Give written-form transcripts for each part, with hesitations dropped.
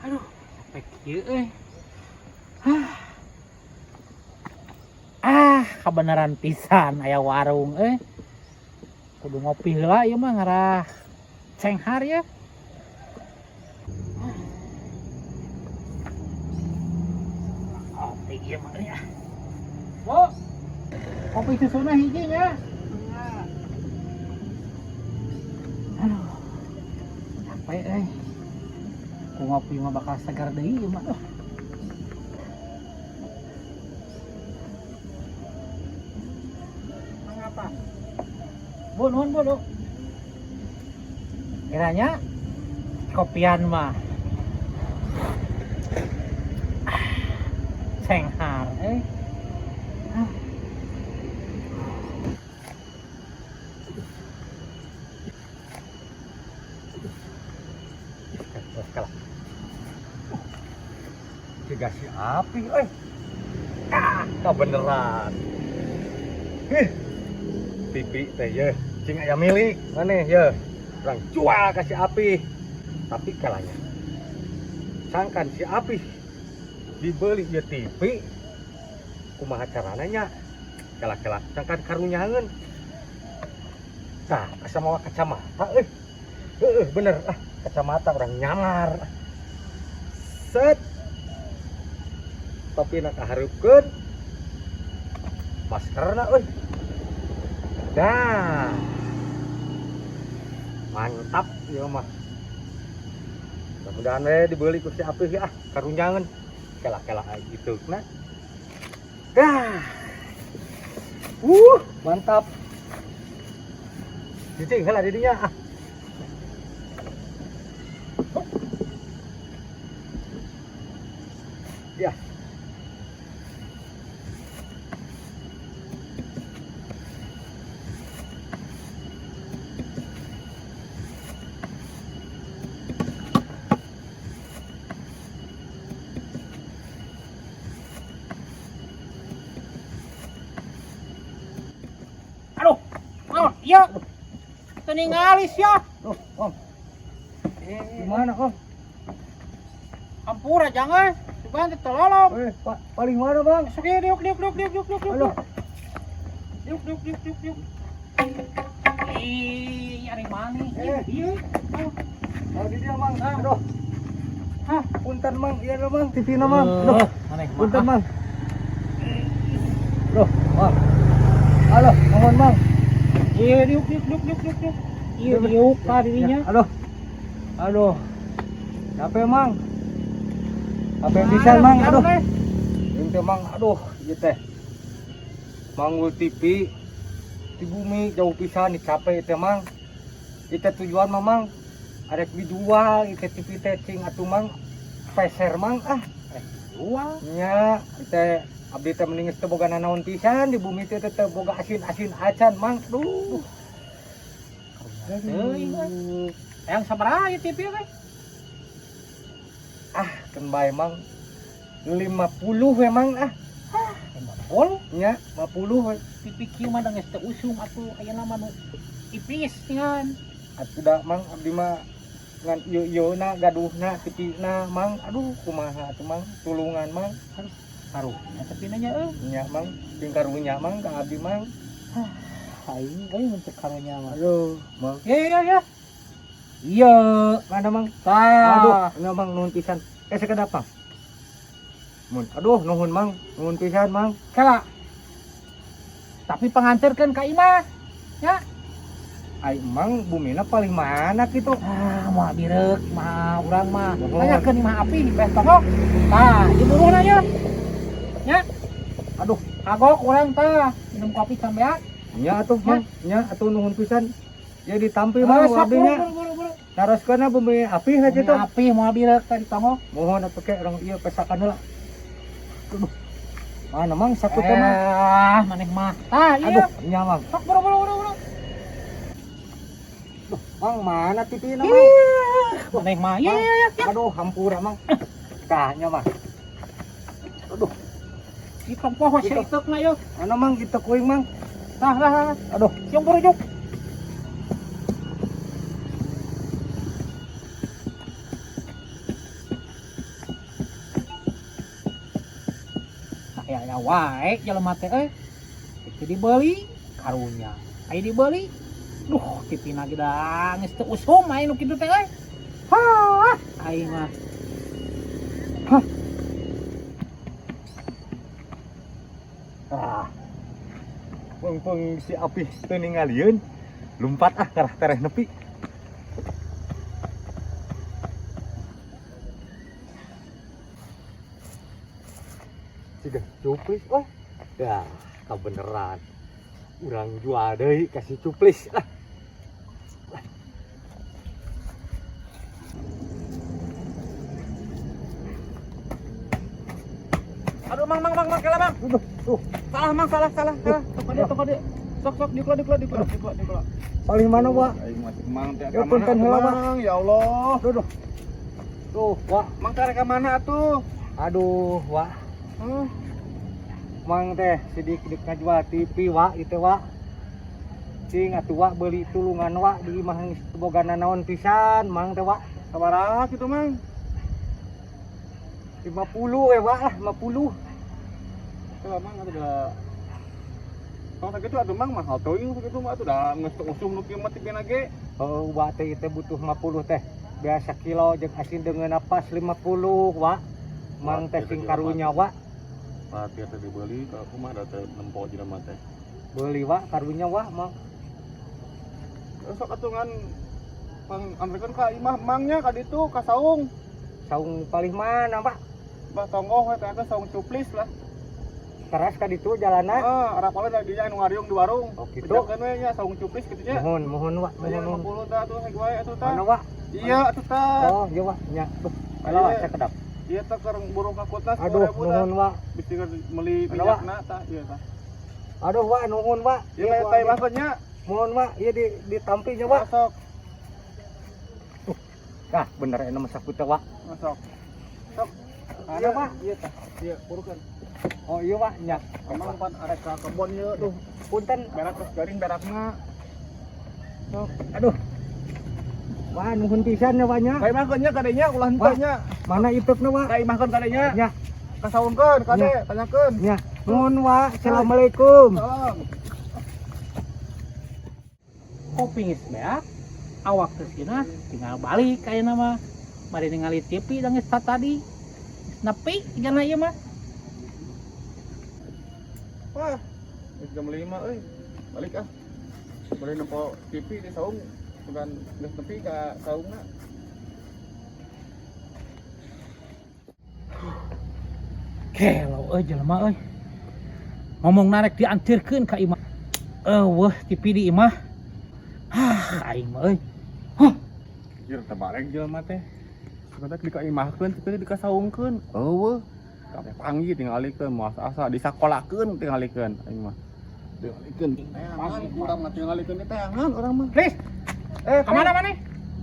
Aduh, capek kieu euy. Hah. Ah, kabeneran pisan aya warung euy. Kudu ngopi heula ieu mah ngarah cenghar ya. Kopi ieu mah euy ah. Bu, kopi susuna hiji nya. Aduh, capek euy. Ku ngopi mah bakal segar deui ieu mah. Aduh. Mangapa? Bu, nuhun Bu, Bu. Kiranya kopian mah. Ah, cenghar euy. Ah. Kalah. Jiga si api euy. Ah, kabeneran. Ih. TV teh ye, cing aya milik maneh ye. Urang jual ka si Api. Tapi kalanya sangkan si Api dibeli ieu TV, kumaha carana nya? Kela-kela sangkan karunyangeun. Tah, asa mawa kacamata euy. Heueuh bener ah, kacamata urang nyamar. Set. Topina kahareupkeun. Maskerna euy. Dah. Mantap ieu mah. Mudah-mudahan we dibeli ku si Apih ah, karunyangeun. Kela-kela gitu na. Dah. Mantap. Cicing heula di dinya ah. Ya. Aduh, naon? Ieu. Teu ningali sia. Loh, Om. Gimana, Om? Ampura jangan. Coba teu tololong. Pak, paling mana, Bang? Sok ieu diuk diuk diuk diuk diuk diuk. Aduh. Diuk diuk diuk diuk diuk. Ih, ari maneh. Eh. Ieu. Oh, di dia, Mang. Aduh. Hah? Punten, Mang. Iya, lho, Mang. TV-na, Mang. Aduh. Maneh mah. Punten, Mang. Aduh, Mang. Halo, mohon, Mang. Ieu diuk diuk diuk diuk diuk diuk. Ieu diuk ka dirinya. Aduh. Aduh. Capek, Mang. Capek pisan, Mang. Aduh. Ini teh, Mang. Aduh, ieu teh. Manggul TV di bumi jauh pisan nih capek teh, Mang. Ieu teh tujuan mah, Mang. Arek dijual ieu teh TV teh cing atuh, Mang. Peser, Mang ah. Jual. Nya, ieu teh abdi teh mending geus teu boga nanaon pisan di bumi teh teu boga asin-asin acan, Mang. Duh. Teuing we. Hayang sabaraha ieu TV teh? Ah, keun bae, Mang. 50 we, Mang ah. 50? Nya, 50 we. TV kieu mah da geus teu usum atuh ayeuna mah nu tipis ngan. Atuh da, Mang, abdi mah ngan ieu-ieuna gaduhna TV-na, Mang. Aduh, kumaha atuh, Mang? Tulungan, Mang. Aduh, karunya tapi nanya euy. Nya, Mang, jeung karunya, Mang, ka abdi, Mang. Hah, aing euy mun teu karunya mah. Aduh, Mang. Ya ya ya. Iya, mana, Mang? Tah. Aduh, nya, Mang, nuhun pisan. Sakedap, Mang. Mun, aduh, nuhun, Mang. Nuhun pisan, Mang. Kela. Tapi panganterkeun ka imah. Ya. Ai, Mang, bumina paling mana kitu? Ah, moal bireuk imah urang mah. Nuhun. Tanyakeun imah api di beh tongok. Tah, ieu buruhna nya. Nya. Aduh, kagok urang tah, minum kopi sambeak. Nya atuh, Mang. Nya atuh nuhun pisan. Ya ditampi, Ah, Mang, sok, abdi nya. buru, buru, buru. Taroskeun bumi api ha kitu. Bumi api moal bireuk tah di tongok. Mohon atuh ke urang ieu pesakan heula. Aduh. Mana, Mang, saku teh, Mang? Ah, maneh mah. Tah, ieu. Aduh, nya, Mang. Sok buru, buru, buru, buru. Duh, Mang, mana TV-na, Mang? Ih, maneh mah. Iya, iya, iya. Aduh, hampura, Mang. Tah, nya, Mang. Aduh. Di tempoh we Gitu. seitekna ieu. Mana, Mang, kitu kuing, Mang? Tah, tah, tah. Aduh. Siung buru juk. Aya wae jelema teh euy. TV dibeli karunya. Aya dibeli. Duh, TV na ge da geus teu usum aing nu kitu teh euy. Hah, aing mah. Hah. Ah. Pung-pung si Apih teu ningalieun, lumpat ah karah tereh nepi. Siga cuplis euy. Dah, kabeneran. Urang jual deui ka si cuplis lah. Aduh, mang, mang, mang, mang, kela, mang. Aduh, tuh. Salah, mang, salah, salah, salah. Sok dia, sok dia. Sok, sok, dikelola, dikelola, dikelola, dikelola, dikelola. Paling mana, Wak? Aing masih mang teh. Ya, punten heula, Wak. Mang, ya Allah. Duh, duh. Tuh, Wak. Mang teh ka mana atuh? Aduh, Wak. Huh? Mang teh sidik dik ngajual TV, Wak, itu Wak. Cing atuh Wak beuli tulungan Wak di imah geus teu boga nanaon pisan, Mang teh Wak. Sabaraha kitu, Mang? 50 we Wak lah, 50. Heula, Mang, atuh da. Tong sakitu atuh, Mang, mahal teuing sakitu mah atuh da geus teu usum nu kieu mah TV na ge. Heeh, Wak teh ieu teh butuh 50 teh. Biasa kilo jeung asin deungeunna pas 50, Wak. Mang teh sing karunya, Wak. Perhatian teh dibeli ka aku mah da teh nempo jelema teh. Beuli Wak, karunya Wak, Mang. Sok atuh ngan pang anterkeun ka imah mangnya ka ditu ka saung. Saung palih mana, Pak? Bah tonggoh we teh saung cuplis lah. Teras ka ditu jalanna. Heeh, arapalna da dinya anu ngariung di warung. Oh, kitu. Bejakeun we nya saung cuplis kitu nya. Mohon, mohon Wak, Aya mohon. 50 tah atuh heg wae atuh tah. Mana Wak? Iya atuh tah. Oh, iya Wak, nya. Duh, kalah Wak, sakedap. Iya tah keur burung kakutna Aduh, 10.000 tah. nuhun Wak. Bisi keur meuli Mana, Wak? minyakna tah, iya tah. Aduh Wak, nuhun Wak. Iya teh teh imahkeun nya. Mohon Wak, ieu di ditampi nya Wak. Sok, Kah, bener enak masak teh Wak. sok. Sok. Iya, Pak. Iya tah. Iya, burukeun. Oh iya Wak, nya. Emang pan arek ka kebon ieu duh. Punten. Berak terus garing berakna. Sok. Aduh. Wah, nuhun pisan ya Wak nya. Ka imahkeun nya kadenya ulah henteu Wak. nya. Mana iteukna Wak? Ka imahkeun kadenya. Nya, Kasaungkeun kade, tanyakeun. nya. Nuhun Wak. Assalamualaikum. Salam. Kopi geus beak, awak geus geunah, tinggal balik ayeuna mah. Mari ningali TV da geus tadi. Geus nepi jana ieu mah. Wah, geus jam 5 euy. Balik ah. Balik nempo TV di saung, bukan geus nepi ka saungna. Gelo euy jelema euy. Ngomong narek diantirkeun ka imah. Eueuh TV di imah. Hah, aing mah euy. Jir teh bareng jelema teh. Sebentar di ka imahkeun, tapi di ka saungkeun. Eueuh. Kabeh panggih tingalikeun moal asa disakolakeun tingalikeun aing mah. Tingalikeun teangan urang mah tingalikeun teangan urang mah. Please, Eh, ka mana maneh?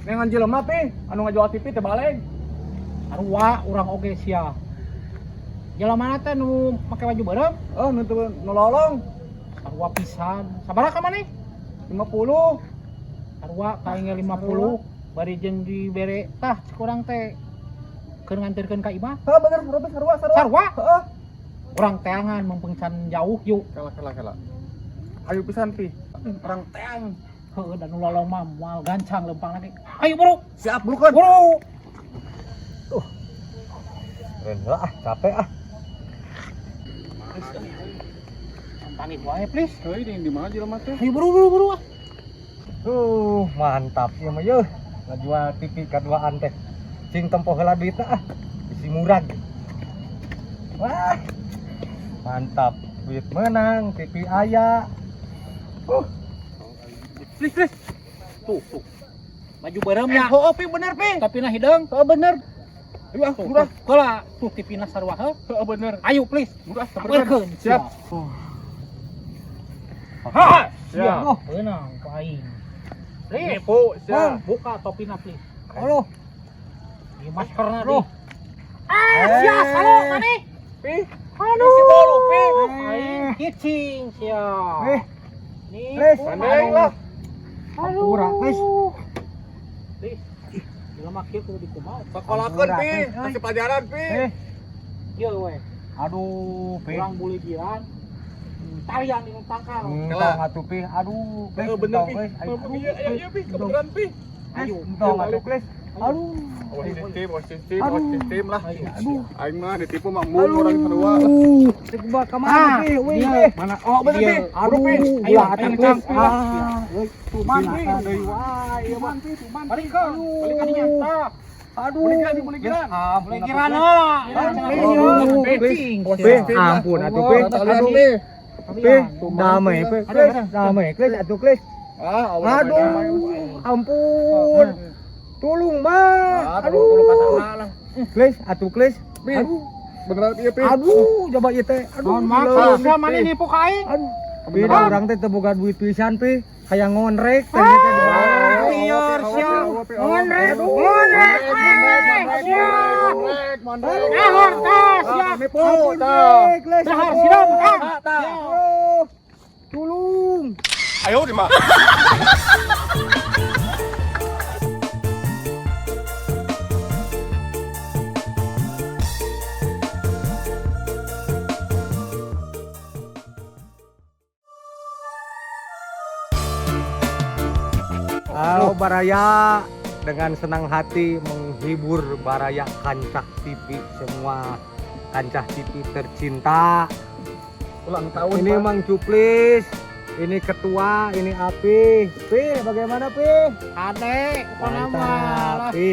Nengan jelema pi anu ngajual TV teh baleg. Sarua urang oge sia. Jelema teh nu make baju beureum, Oh, nu teu nu lolong sarua pisan. Sabaraha ka maneh? 50. Sarua ka aing 50 bari jeung dibere tah kurang teh keur nganterkeun ka imah. Heuh bener, berapa sarua sarua. Sarua Heeh. urang teangan mempengcan jauh yuk. Kala kala kala. Ayo pisan pi. Urang teang. Heuh dan nu lolong mah moal gancang lempang lagi. Ayo buru, Siap burukeun. buru. Keren lah, ah, capek ah. Pamit wae please. Heuy di mana jelema teh? Ayo buru buru buru ah. Mantap ieu mah yeuh. Ngajual TV kaduaan teh. Cing tempo heula duitna ah. Bisi murag. Wah. Mantap. Duit menang, TV aya. Please please. Tuh tuh. Baju beureum nya. Heuh pi bener pi. Tapi na hideung. Heuh bener. Ayo ah, Tuh, murah. tuh. Heula tuh TV na sarua heuh. Heuh bener. Ayo please. Murah Sabarkeun. Siap. Ha, Siap. Oh, beunang ku aing. Please, Nipu, siap. buka topina please. Aduh. Di maskerna Aduh. di. Ah, sia salo maneh. Pi. Aduh. Si bolu pi. Aing kicing sia. Eh, Nih, Please. Gandeng lah. Hampura, please. Please. Jelema kieu kudu dikumaha. Sakolakeun pi, Hampura, kasih pelajaran pi. Eh, Ieu we. Aduh, Pi. Urang buligiran. Tarian di tangkal. Entong atuh, Pi. Aduh, Kles, Heeh, bener entong, Pi. Kles. Aduh, Iya, iya, iya, Pi, kebeneran Pi. Ayo. Entong atuh, Kles. Aduh. Awas sistem, awas sistem, awas sistem lah. Aduh. Aing mah ditipu mah embung urang sarua. Cek ba ka mana, Ah, Pi? Wih, dia. Pi. Mana? Oh, bener Pi. Aduh, Pi. Ayo, ulah ayo, atuh, Kang. Kles. Ah, Tuman Pi. Deui wae ieu mah. Balik ke. Balik ka dinya. Tah. Aduh. Buligiran, buligiran. Buligiran heula. Aduh, Pi, ampun atuh, Pi. Aduh, Pi. Pi, damai, Pi. Kles, damai, Kles, atuh, Kles. Ah, awas, Aduh, ampun. Tolong, mah. Ah, tolong, tolong, Aduh. kata lah. Kles, atuh, Kles. Pi. Aduh, Beneran ieu Pi. aduh, coba ieu teh. Aduh, Mohon maaf, gila. sia mana nipu ka aing. Aduh. Pi, da urang teh teu boga duit pisan, Pi. Hayang ngonrek teh ieu teh. Ah, liar sia. Ngondrek, ngondrek, sia. Dahar tah sia. Ampun, Pi, Kles. Dahar ampun. sidam tah. Aduh. Tulung. Ayo di mah. Halo Baraya, dengan senang hati menghibur Baraya Kancah TV semua, Kancah TV tercinta. Ulang tahun. Ini Pak. Mang Cuplis, ini ketua, ini Api. Pi, bagaimana Pi? Ade, pokona mah. Mantap, Pi.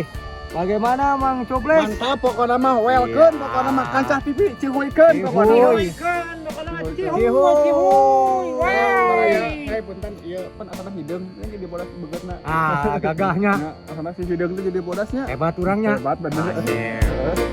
Bagaimana Mang Cuplis? Mantap pokoknya mah, welcome Iya. pokoknya mah Kancah TV cihuikeun pokoknya. mah. Cihuy. Cihuikeun, pokona mah Cihuy. cihuy, cihuy. Baraya, Wey. punten ieu pan asana hideung ini jadi bodas begetna. Ah, gagahnya. Nah, asana si hideung teh jadi bodasnya. Hebat orangnya. Hebat bener. Anjir.